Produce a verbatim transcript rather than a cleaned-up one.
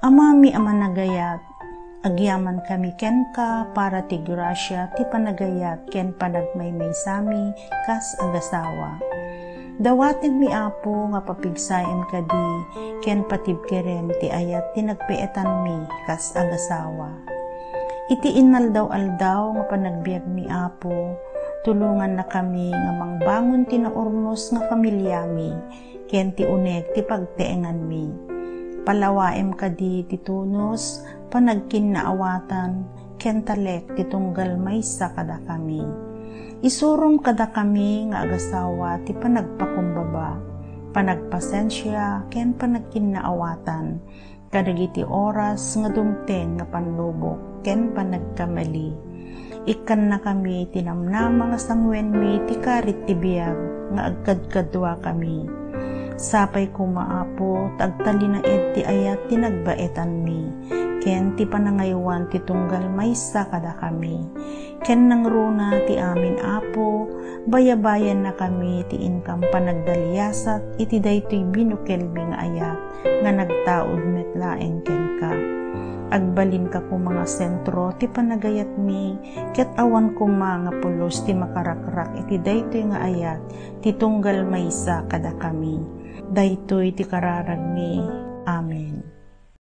Amami a managayat, agyamankami kenka para ti grasia ti panagayat ken panagmaymaysami kas agasawa. Dawatenmi, Apo, nga papigsaem kadi ken patibkerem ti ayat ti nagbeetanmi kas agasawa. Iti inaldaw-aldaw nga panagbiagmi, Apo, tulongannakami nga mangbangon ti naurnos nga familiami ken ti uneg ti pagteenganmi. Palawaem kadi ti tunos, panagkinnaawatan, ken talek ti tunggal maysa kadakami. Isurom kadakami nga agasawa ti panagpakumbaba, panagpasensia, ken panagkinnaawatan kadagiti oras nga dumteng nga pannubok ken panagkamali. Ikkannakami ti namnama nga sanguenmi ti karit ti biag nga agkadkaduakami. Sapay koma, Apo, ta agtalinaed ti ayat ti nagbaetanmi, ken ti panangaywan ti tunggal maysa kadakami. Ken nangruna ti amin, Apo, bayabayannakami ti inkam panagdaliasat iti daytoy binukelmi nga ayat nga nagtaud met laeng kenka. Agbalinka koma nga sentro ti panagayatmi, ket awan koma nga pulos ti makarakrak iti daytoy nga ayat ti tunggal maysa kadakami. Daytoy ti kararagmi. Amen.